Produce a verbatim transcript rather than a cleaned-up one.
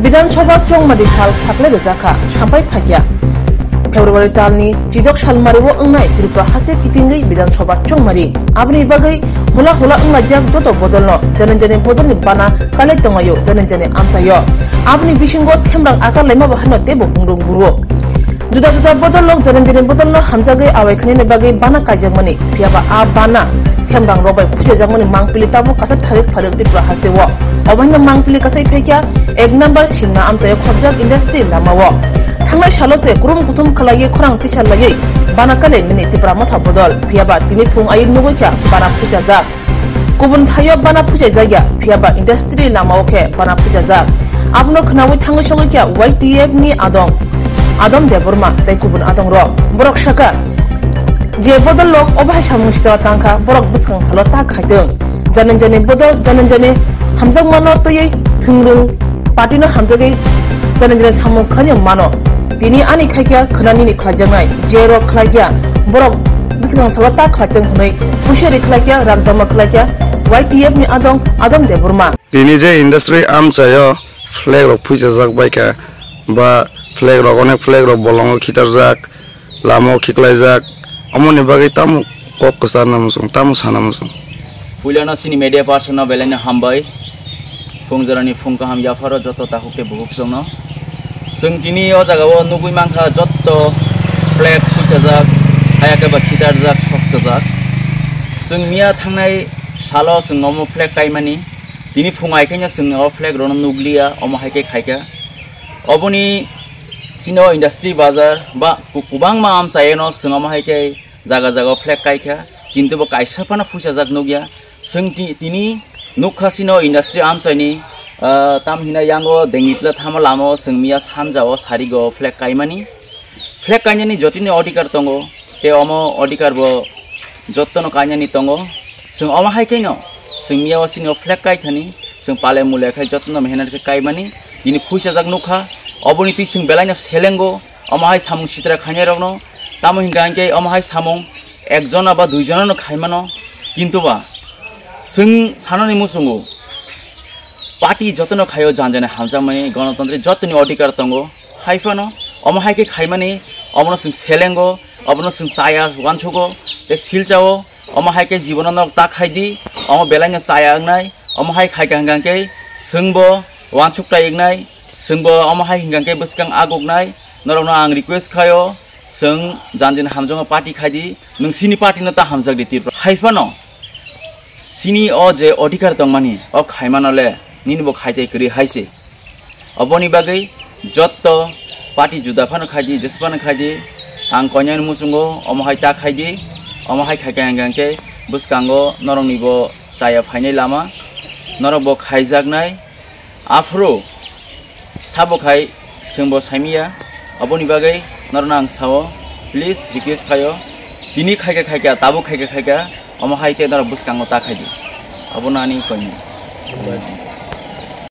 Bidhan Sabha chongmari sal sakle rwjakha, sampai phaikya. February talni chijok salmario wngnai Tripura haste kitingwi Bidhan Sabha chongmari. Aboni bagwi hula hula wnglaijak joto bodolno, jani jani bodolni bana kalai tonglaio, jani jani amchaio. Aboni bisingo themrang akar laima bo hano teibo hungrung buru. Juda juda bodol rok jani jani bodol no hamjagwi awai khainani bagwi bana kaijakmani, phiyaba a bana themrang rok bai phuijajakmani mangpili tabuk kasak tharik pharuk Tripura hasteo. Obaino mangpili kasai phaikya ek number Simna amchaio khopjak industry lamao. Thangnai salo se kurum kuthum khlaiwi khorang tisa laiwi bana kale mini Tipra Motha bodol, phiyaba tini phung ayuk nugwi kha bana phuijajak. Kubun thaio bana phuijaijak ya, phiyaba industry lamao khe bana phuijajak. Abono khnaui thangwi sogwi kha Y T F ni adong, Adom Debbarma tei kubun adong rok. Borok sakha, je bodol rok obo hai samung sitao tangkha, borok bwskang salo ta khaitwng. Jani jani bodol, jani jani hamjakmano twiwi thwngrwng party no hamjagwi jani jani samung khlaina mano. Tini ani khaikya khwnanini khlaijaknai, je rok khlaikya borok bwskang salo ta khlaitwng hwnwi puisa ri khlaikya, rak joma khlaikya Y T F ni adong Adom Debbarma. Tini je industry amchaio flag rok phuichajak baikha, ba flag rok, onek flag rok bolongo khitarjak, lamao khiklaijak, omoni bagwi tamo kok kwcharna muchung, tamo sana muchung. Puilano chini media person no belai no hambai. Phung jorani phung kaham yapharo joto takhuk tei bukhuk chwngno. Chwng tini o jagao nugwi mankha joto flag phuichajak, hayakhe ba khitarjak, sokchajak. Chwng miya thangnai salo chwng omo flag kaimani. Tini phung hai khe no chwng o flag rokno nukliya, omo hai khe khaikha. Oboni chini o industry bazar ba ku-, kwbangma amchaino chwng omo hai khe jaga jaga o flag kaikha, kintu bo kaisa phano phuichajak nukya. Chwng ti-, tini nukha chini o industry amchaini, ah, tam hinai yango dengitla thamo lama o chwng miya sanja o sarigo flag kaimani. Flag kainani jotoni odhikar tongo, tei omo odhikar bo jottono kainani tongo. Chwng omo hai khe no, chwng miya o chini o flag kai thani, chwng pale mule khai jotono mehenat khe kaimani, tini phuichajak nukha, oboni twi chwng belai no selengo, omo hai samung sitra khainai rokno, tamo hinkha hinkhe omo hai samung ekjona ba duijona no khaimano, kintu ba chwng sanani muchungo party jotono khaio janjani hamjakmani, gonotontri jotoni odhikar tongo, hai phano omo hai khe khaimani, omono chwng selengo, obono chwng chaya uansugo, tei silchao, omo hai khe jibono norok ta khai di, omo belai no chaya wngnai, omo hai khai kha hwnkha khe chwngbo uansuk tai wngnai, chwngbo omo hai hwnkha khe bwskang aguknai, norokno ang request khaio, chwng janjani hamjakma party khai di, nwng chini party no ta hamjak di Tripura. Hai phano chini o je odhikar tongmani, o khaimano le nini bo khai tei kwrwi hai se. Oboni bagwi jotto party juda phano khai di, jesa phano khai di, ang koinani muchungo omo hai ta khai di, omo hai khai kha hwnkha khe bwskango norokni bo chaya phainai lama, norok bo khaijaknai. Aphuru sabo khai chwngbo saimiya, oboni bagwi norokno ang sao, please request khaio, tini khaikha khaikha, tabuk khaikha khaikha, omo hai khe norok bwskango ta khai di, obono ani koinai.